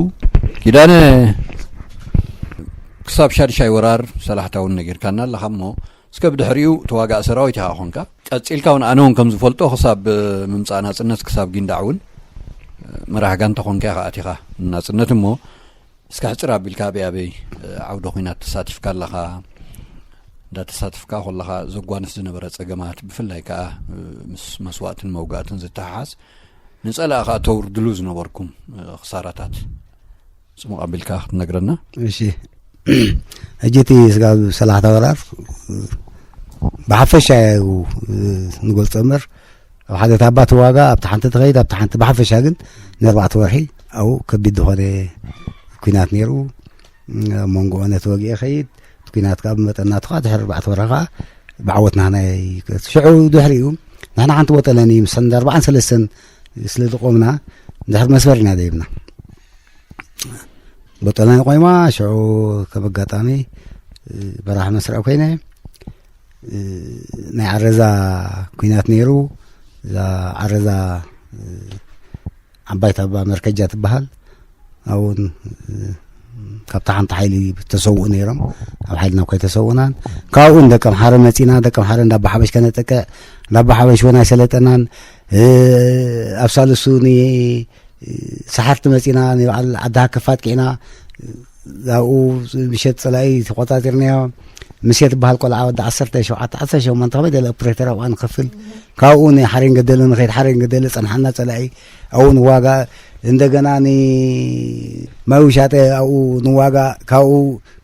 ኪዳነ፣ ክሳብ ሻድሻይ ወራር ሰላሕታ እውን ነጊርካና ኣለኻ እሞ እስከ ብድሕሪኡ ተዋጋእ ሰራዊት ኢኻ ኾንካ ቀጺልካ እውን ኣነ እውን ከም ዝፈልጦ ክሳብ ምምጻእ ናጽነት ክሳብ ጊንዳዕ እውን መራሕ ጋንታ ኾንካ ኢኻ ኣቲኻ ናጽነት እሞ እስከ ሕጽር ኣቢልካ ኣበይ ኣበይ ዓውደ ኹናት ተሳቲፍካ ኣለኻ? እንዳተሳትፍካ ከለኻ ዘጓንፍ ዝነበረ ጸገማት ብፍላይ ከኣ ምስ መስዋእትን መውጋእትን ዝተሓሓዝ ንጸላእ ከኣ ተውርድሉ ዝነበርኩም ክሳራታት ጽሙቕ ኣቢልካ ክትነግረና? እሺ፣ ሕጂ እቲ ስጋብ ሰላሕታ ወራር ብሓፈሻ እዩ ንገልጾ እምበር ኣብ ሓደ ታባ ትዋጋ ኣብቲ ሓንቲ ትኸይድ ኣብቲ ሓንቲ ብሓፈሻ ግን ንኣርባዕተ ወርሒ ኣብኡ ከቢድ ዝኾነ ኲናት ነይሩ። ኣብ መንጎ ኦነ ተወጊኤ ኸይድ እቲ ኲናት ከዓ ብመጠን ናቱ ከዓ ድሕሪ ኣርባዕተ ወርሒ ከዓ ብዓወት ናህና ይከት ሽዑ ድሕሪኡ ንሕና ሓንቲ ወጠለኒ ምስ ሕንዲ ኣርባዓን ሰለስተን ስለ ዝቆምና ድሕሪ መስመር ኢና ደይብና። በጠላኒ ቆይማ ሽዑ ከም ኣጋጣሚ በራሕ መስርዕ ኮይነ ናይ ዓረዛ ኩናት ነይሩ። እዛ ዓረዛ ዓባይ ታባ መርከጃ ትበሃል ኣብኡን ካብታ ሓንቲ ሓይሊ ተሰውኡ ነይሮም። ኣብ ሓይልና እኳ ኣይተሰውእናን። ካብኡ ንደቀምሓረ መፂና ደቀምሓረ እንዳባሓበሽ ከነጥቅዕ እንዳባሓበሽ እውን ኣይሰለጠናን። ኣብ ሳልሱ ን ሰሓርቲ መፂና ንበዓል ዓዲ ሃከፍ ኣጥቂዕና ኣብኡ ምሸት ፀላኢ ተቆፃፂርናዮ። ምሴ ትበሃል ቆልዓ ወዲ ዓሰርተ ሸውዓተ ዓሰርተ ሸሞንተ ከመይ ደለ ኦፕሬተር ኣብኣ ንኸፍል ካብኡ ንሓሬን ገደለ ንኸይድ ሓሬን ገደለ ፀንሓና ፀላኢ ኣብኡ ንዋጋ እንደገና ንማይ ውሻጠ ኣብኡ ንዋጋ ካብኡ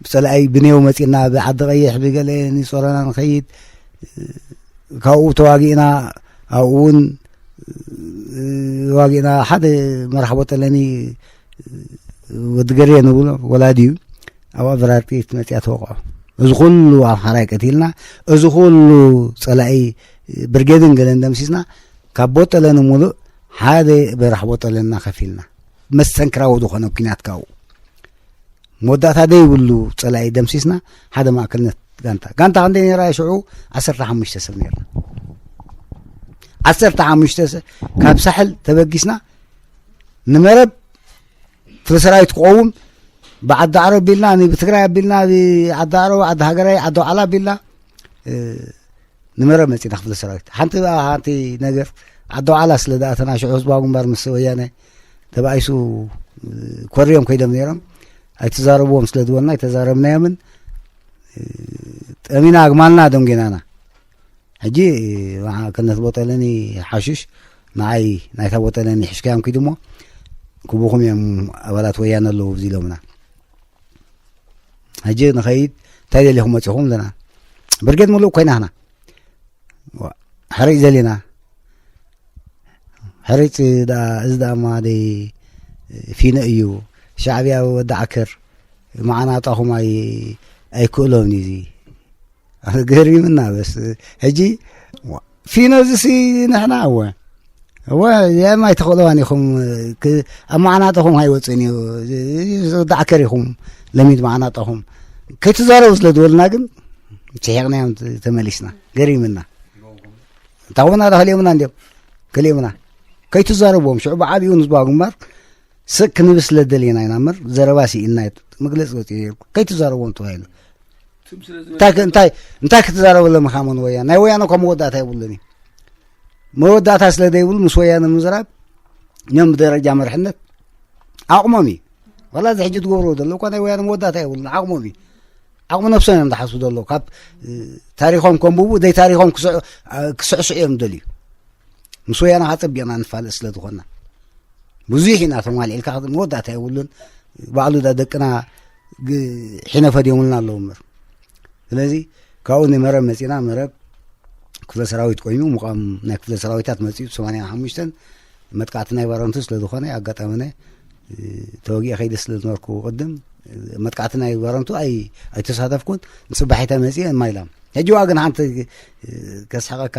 ብፀላኢ ብኔው መፂና ብዓዲ ቀይሕ ብገለ ንፆረና ንኸይድ ካብኡ ተዋጊእና ኣብኡ እውን ዋጊእና ሓደ መራሕ ቦጠለኒ ወዲ ገሬ ንብሎ ወላዲ እዩ። ኣብ ኣበራር ጥይት መፅያ ተወቕዖ። እዚ ኩሉ ኣምሓራይ ቀቲልና እዚ ኩሉ ፀላኢ ብርጌድን ገለን ደምሲስና ካብ ቦጠለኒ ሙሉእ ሓደ በራሕ ቦጠለንና ከፊልና መስተንክራዊ ዝኾነ ኩናት ካብኡ መወዳእታ ደይብሉ ፀላኢ ደምሲስና ሓደ ማእከልነት ጋንታ ጋንታ ክንደይ ነይራ ሽዑ ዓሰርተ ሓሙሽተ ሰብ ነይርና። ዓሰርተ ሓሙሽተ ሰብ ካብ ሳሕል ተበጊስና ንመረብ ክፍለ ሰራዊት ክቐውም ብዓዲ ዓረብ ቢልና ብትግራይ ኣቢልና ብዓዲ ዓረብ ዓዲ ሃገራይ ዓዲ ዋዕላ ኣቢልና ንመረብ መፂና ክፍለ ሰራዊት ሓንቲ ሓንቲ ነገር ዓዲ ዋዕላ ስለ ዝኣተና ሽዑ ህዝባዊ ግንባር ምስ ወያነ ተባኢሱ ኮርዮም ከይዶም ነይሮም ኣይተዛረብዎም ስለ ዝበልና ኣይተዛረብናዮምን ጠሚና ኣግማልና ደንጌናና። ሕጂ ክነት ቦጠለኒ ሓሽሽ ንዓይ ናይታ ቦጠለኒ ሕሽካዮም ኪድ እሞ ክቡኹም እዮም ኣባላት ወያነ ኣለዉ እዚ ኢሎምና። ሕጂ ንኸይድ እንታይ ደሊኹም መፂኹም ኣለና ብርጌድ ሙሉእ ኮይና ህና ሕርጭ ዘሊና። ሕርጭ ደኣ፣ እዚ ደኣ እማ ደይ ፊኖ እዩ። ሻዕብያ ወዲ ዓከር መዓናጣኹም ኣይ-፣ ኣይክእሎምን እዩ እዚ። ገሪምና በስ። ሕጂ ዋ-፣ ፊኖ እዚ ሲ ንሕና እወ፣ እወ፣ እዚኣ እማ ኣይትኽእልዋን ኢኹም። ክ-፣ ኣብ መዓናጣኹም ኣይወፅእን እዩ። እዚ ወዲ ዓከር ኢኹም ለሚድ መዓናጣኹም። ከይትዛረቡ ስለ ዝበሉና ግን ስሒቕናዮም ተመሊስና። ገሪምና። እንታይ ኮና ዳ ከሊኦምና እንዲዮም። ከሊኦምና። ከይትዛረብዎም ሽዑ ብዓቢኡ ንዝባ ግንባር ስቅ ክንብል ስለ ደልየና ኢና እምበር ዘረባ ስኢልና እዩ። መግለጺ ወጺኡ ነይሩ። ከይትዛረብዎም ተባሂሉ። እንታይ ክ-፣ እንታይ፣ እንታይ ክትዛረበሎም ኢኻ? መን ወያነ? ናይ ወያነ እኮ መወዳእታ የብሉን እዩ። መወዳእታ ስለ ዘይብሉ ምስ ወያነ ምዝራብ እዮም ብደረጃ መርሕነት ዓቕሞም እዩ። ዋላ እዚ ሕጂ ትገብርዎ ዘሎ እኳ ናይ ወያነ መወዳእታ የብሉን፣ ዓቕሞም እዩ። ዓቕሚ ነብሶም እዮም ዝሓስቡ ዘሎ። ካብ፣ እ፣ ታሪኾም ከንብቡ፣ ደይ ታሪኾም ክስዕ-፣ እ፣ ክስዕስዑ እዮም ዝደልዩ። ምስ ወያነ ከዓ ጸቢቕና ንፋለጥ ስለ ዝኾንና። ብዙሕ ኢና ተማሊዕልካ መወዳእታ የብሉን። ባዕሉ ዳ ደቅና ግ-፣ ሒነ ፈድዮምልና ኣለዉ እምበር። ስለዚ ካብኡ ንመረብ መጺና፣ መረብ ክፍለ ሰራዊት ኮይኑ፣ ምቋም ናይ ክፍለ ሰራዊታት መጺኡ፣ ሰማንያን ሓሙሽተን መጥቃዕቲ ናይ ባረንቱ ስለ ዝኾነ፣ ኣጋጣሚ ናይ፣ እ፣ ተወጊአ ከይደ ስለ ዝነበርኩ ቅድም፣ እ፣ መጥቃዕቲ ናይ ባረንቱ ኣይ-፣ ኣይተሳተፍኩን። ንጽባሒታ መጺአ ማይላም። ሕጂ ዋ ግን ሓንቲ፣ እ፣ ከስሕቐካ፣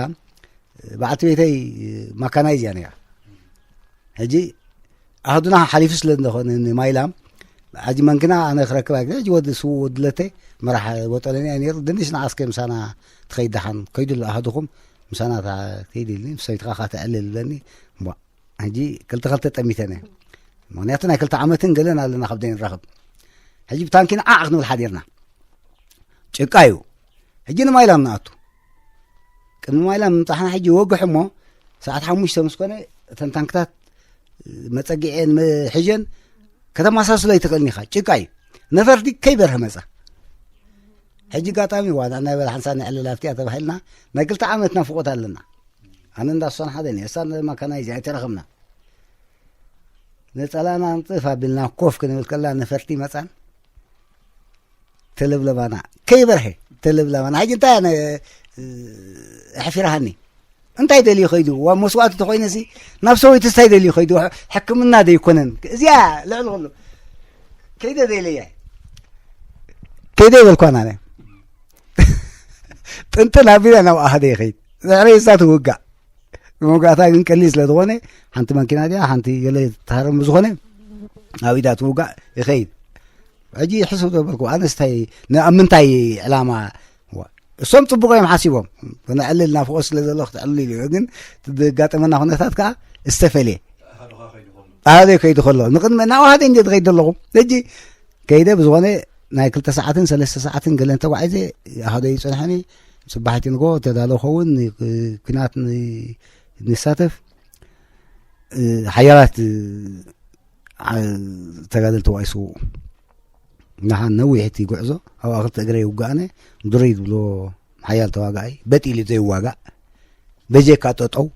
በዓልቲ ቤተይ ማካናይዝ እያ ነይራ። ሕጂ ኣህዱና ሓሊፉ ስለ ዝኾነ ንማይላም፣ ሕጂ መንኪና ኣነ ክረክብ ኣይክእልን። ሕጂ ወዲ ስዉእ ወዲ ለተይ መራሕ ቦጠለኒ እያ ነይሩ። ድንሽ ንዓስከ ምሳና ትኸይድ ደሓን፣ ከይዱ ኣሎ ኣህዱኹም ምሳና ታ-፣ ከይድ ኢልኒ፣ ምስ ሰበይትኻ ኻ ተዕልል ይብለኒ። እምቧ፣ ሕጂ ክልተ ክልተ ጠሚተን እየ። ምኽንያቱ ናይ ክልተ ዓመትን ገለን ኣለና ካብ ደይ ንራኸብ። ሕጂ ብታንኪ ንዓዕ ክንብል ሓዲርና። ጭቃ እዩ። ሕጂ ንማይላም ንኣቱ። ቅድሚ ማይላም ምምጻሕና ሕጂ ወግሕ እሞ፣ ሰዓት ሓሙሽተ ምስ ኮነ፣ እተን ታንክታት መጸጊዐን መ-፣ ሒዘን ከተመሳስሎ ኣይትኽእልን ኢኻ። ጭቃ እዩ። ነፈርቲ ከይበርሀ መጻ። ሕጂ ኣጋጣሚ ዋና ናይ በላ ሓንሳብ ንዕልል ኣብቲኣ ተባሂልና፣ ናይ ክልተ ዓመት ናፍቖት ኣለና። ኣነ እንዳ ሶን ሓደ ነየ፣ እሳ ማካናይዝ ኣይተረኸብና። ነጸላና ኣንጽፍ ኣቢልና ኮፍ ክንብል ከላ ነፈርቲ መጻን። ተለብለባና። ከይበርሀ ተለብለባና። ሕጂ እንታይ ኣነ፣ እ፣ ኣሕፊርሃኒ። እንታይ ደልዩ ከይዱ? ዋ መስዋእቲ ተኾይነሲ ናብ ሰበይቱ እንታይ ደልዩ ከይዱ? ሕክምና ደይኮነን። እዚኣ ልዕሊ ኩሉ። ከይደ ደይለየ። ከይደ ይበልኳን ኣነ። ጥንጥን ኣቢለ ናብ ኣሃደ ይኸይድ። ድሕሪ እሳ ትውጋእ። መውጋእታ ግን ቀሊል ስለ ዝኾነ፣ ሓንቲ መኪና ድያ፣ ሓንቲ ገለ ትሃረም ብዝኾነ፣ ኣብ ኢዳ ትውጋእ ይኸይድ። ሕጂ ሕስብ ተበልኩ፣ ኣነስ እንታይ፣ ን-፣ ኣብ ምንታይ ዕላማ? ዋ፣ እሶም ጽቡቕ እዮም ሓሲቦም። ክነዕልል ናፍቖት ስለ ዘሎ ክትዕልል እዩ። ግን እቲ ዘጋጠመና ኩነታት ከኣ ዝተፈልየ። ኣሃደይ ከይዱ ከሎ፣ ንቕድሚ፣ ናብ ኣሃደይ እንድየ ዝኸይድ ዘለኹ። ሕጂ ከይደ ብዝኾነ ናይ ክልተ ሰዓትን ሰለስተ ሰዓትን ገለን ተጓዒዘ፣ ኣሃደይ ይጸንሐኒ። ጽባሒቲ ንግሆ ተዳሎ ኸውን፣ ን-፣ ኲናት ን-፣ ንሳተፍ፣ እ፣ ሓያላት፣ እ፣ ዓ-፣ ተጋደልቲ ዋይ ስውኡ። ንሓን ነዊሕቲ ጉዕዞ፣ ኣብኣ ክልተ እግረ ይውጋእነ፣ ዱረይ ዝብሎ ሓያል ተዋጋኣይ፣ በጥ ኢሉ ዘይዋጋእ፣ በጀካ ጠጠው፣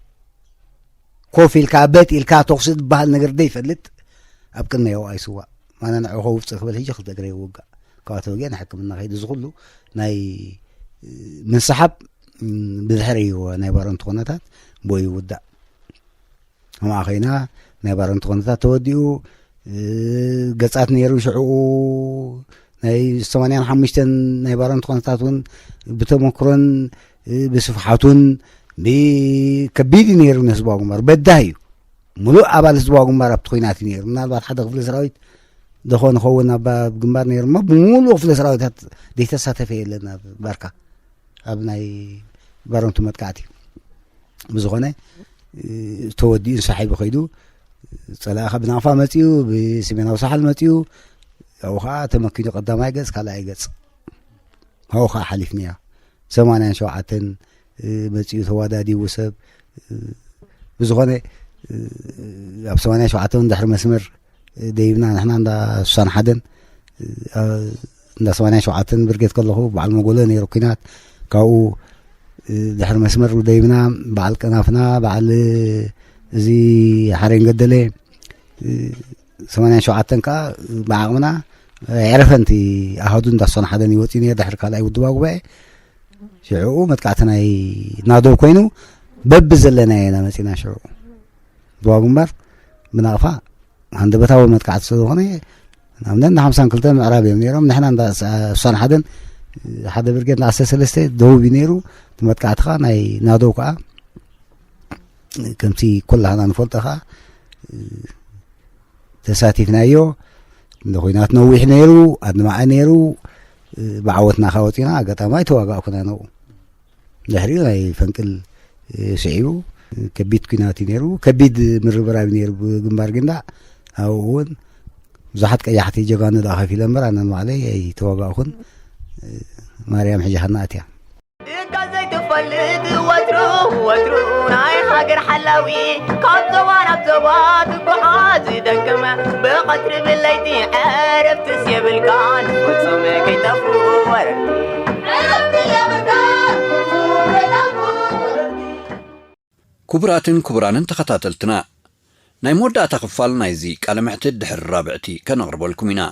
ኮፍ ኢልካ፣ በጥ ኢልካ፣ ተኹሲ ዝበሃል ነገር ዘይፈልጥ፣ ኣብ ቅድመ የውኣይ ስዋእ። ማነ ንዑ ከውፅእ ክብል፣ ሕጂ ክልተ እግረ ይውጋእ። ካብኣ ተወጊአ ንሕክምና ከይዱ፣ እዚ ኩሉ ናይ፣ እ፣ ምንስሓብ፣ ም፣ ብድሕሪ እዩ ናይ ባረንቱ ኩነታት፣ ብኡ ይውዳእ። ከምኣ ኸይና ናይ ባረንቱ ኩነታት ተወዲኡ፣ እ፣ ገጻት ነይሩ ሽዕኡ ናይ ሰማንያን ሓሙሽተን ናይ ባረንቱ ኩነታት እውን ብተመክሮን፣ እ፣ ብስፍሓቱን ብ-፣ ከቢድ እዩ ነይሩ ንህዝባዊ ግንባር። በዳህ እዩ። ሙሉእ ኣባል ህዝባዊ ግንባር ኣብቲ ኹናት እዩ ነይሩ። ምናልባት ሓደ ክፍለ ሰራዊት ደኾን ኸውን ኣብ ግንባር ነይሩ እሞ ብምሉእ ክፍለ ሰራዊታት ዘይተሳተፈ የለን ኣብ ባርካ። ኣብ ናይ ባረንቱ መጥቃዕቲ። ብዝኾነ፣ እ፣ ተወዲኡ እንሳሒቡ ከይዱ፣ ጸላኢ ካብ ናቕፋ መጺኡ፣ ብሰሜናዊ ሳሕል መጺኡ፣ ኣብኡ ኸዓ ተመኪኑ ቀዳማይ ገጽ፣ ካልኣይ ገጽ። ኣብኡ ኸዓ ሓሊፍናዮ። ሰማንያን ሸውዓተን፣ እ፣ መጺኡ ተዋዳዲቡ ሰብ፣ እ፣ ብዝኾነ፣ እ፣ ኣብ ሰማንያን ሸውዓተን ድሕሪ መስመር ደይብና ንሕና እንዳ ስሳን ሓደን፣ እ፣ እንዳ ሰማንያን ሸውዓተን ብርጌድ ከለኹ በዓል መጎሎ ነይሩ ኲናት። ካብኡ፣ እ፣ ድሕሪ መስመር ደይብና በዓል ቀናፍና፣ በዓል እዚ ሓሬን ገደለ፣ እ፣ ሰማንያን ሸውዓተን ከኣ ብዓቕምና፣ እ፣ ኣይዕረፈን እቲ ኣሃዱ እንዳ ስሳን ሓደን ይወጽእ ነይሩ ድሕሪ ካልኣይ ውድባ ጉባኤ። ሽዕኡ መጥቃዕቲ ናይ ናደው ኮይኑ፣ በቢ ዘለና ኢና መጺና ሽዑ ዞባ ግንባር ብናቕፋ ሃንደበታዊ መጥቃዕቲ ስለዝኾነ ንኣብነት ንሓምሳን ክልተ ምዕራብ እዮም ነይሮም። ንሕና እንዳ ስሳን ሓደን ሓደ ብርጌድ ንዓሰርተ ሰለስተ ደቡብ እዩ ነይሩ። እቲ መጥቃዕቲ ከዓ ናይ ናደው ከዓ ከምቲ ኩላህና ንፈልጦ ከዓ ተሳቲፍናዮ። ንኩናት ነዊሕ ነይሩ፣ ኣድማዒ ነይሩ። ብዓወትና ከዓ ወፂና ኣጋጣሚ ኣይተዋጋእኩና ነው ድሕሪኡ ናይ ፈንቅል ስዒቡ ከቢድ ኩናት እዩ ነይሩ። ከቢድ ምርብራብ እዩ ነይሩ ብግንባር ግንዳዕ። ኣብኡ እውን ብዙሓት ቀያሕቲ ጀጋኑ ደኣ ከፊለ እምበር ኣነ ንባዕለይ ኣይተዋጋእኩን። ማርያም ሕጂ ሃና ኣትያ። እካ ዘይትፈልጥ ወትሩ ወትሩ ናይ ሃገር ሓላዊ ካብ ዞባ ናብ ዞባ ትጓዓዝ ደክመ ብቐትሪ ብለይቲ ዕረፍትስ የብልካን ፍጹም ከይጠፉ ወረርቲ ዕረፍቲ የብልካን ፍጹም ከይጠፉ ወረርቲ። ክቡራትን ክቡራንን ተኸታተልትና፣ ናይ መወዳእታ ክፋል ናይዚ ቃለ መሕትት ድሕሪ ራብዕቲ ከነቕርበልኩም ኢና።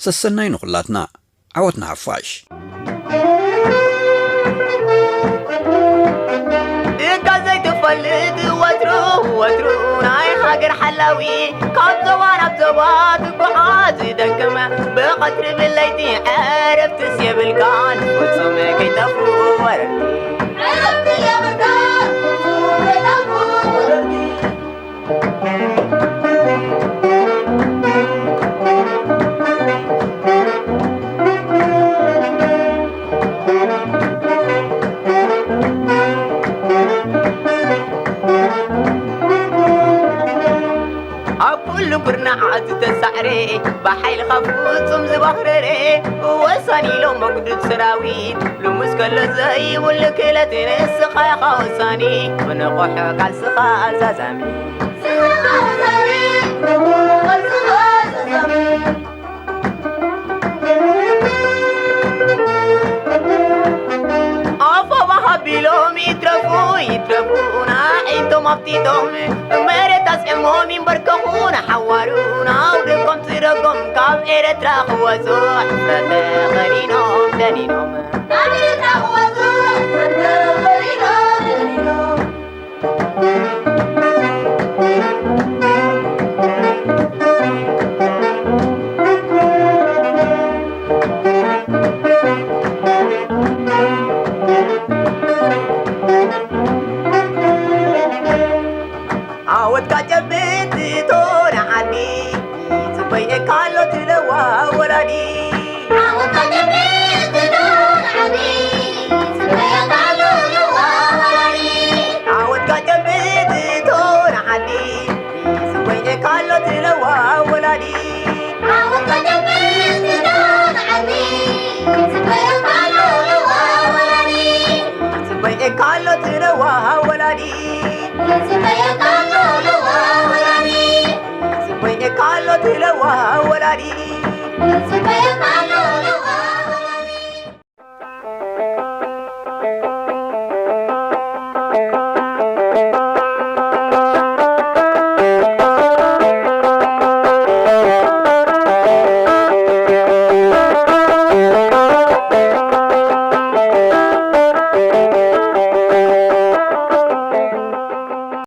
ሰሰናይ ንኹላትና። ዓወት ንሓፋሽ። እካ ዘይትፈልጥ ወትሩ ወትሩ ናይ ሃገር ሓላዊ ካብ ዞባ ናብ ዞባ ትጓዓዝ ደክመ ብቐትሪ ብለይቲ ዕረፍትስ የብልካን ፍጹም ከይጠፉ ወረርቲ ዕረፍቲ የብልካን ፍጹም ከይጠፉ ወረርቲ። ኣብ ኩሉ ኩርናዓት ዝተሳዕረ ብሓይልኻ ፍጹም ዝባህረረ ወሳኒ ኢሎም መጉድድ ሰራዊት ልሙስ ከሎ ዘይብሉ ክእለት ንስኻ ኢኻ ወሳኒ ብንቑሕ ቃልስኻ ኣዛዛሚ። ኣፎም ኣሃቢሎም ይትረፉ ይትረፉ ንዓይንቶም ኣፍጢጦም መሬት ኣስዕሞም ይንበርከኹ ንሓዋሩ ንኣውድቆም ዝደጎም ካብ ኤረትራ ክወጹ ሕፍረት ተኸዲኖም ደኒኖም ካብ ኤረትራ ክወጹ ሕፍረት ተኸዲኖም ደኒኖም። ዓወትካ ጨብጥ እቶ ንዓዲ ይጽበየካ ኣሎ ትለዋ ወላዲ። ዓወትካ ጨብጥ እቶ ንዓዲ ይጽበየካ ኣሎ ትለዋ ወላዲ። ዓወትካ ጨብጥ እቶ ንዓዲ ይጽበየካ ኣሎ ትለዋ ወላዲ። ዓወትካ ጨብጥ እቶ ንዓዲ ይጽበየካ ኣሎ ትለዋ ወላዲ። ይጽበየካ ኣሎ ትለዋ ወላዲ። ይጽበየካ ኣሎ ትለዋ ወላዲ። ይጽበየካ ኣሎ ትለዋ ወላዲ። ይጽበየካ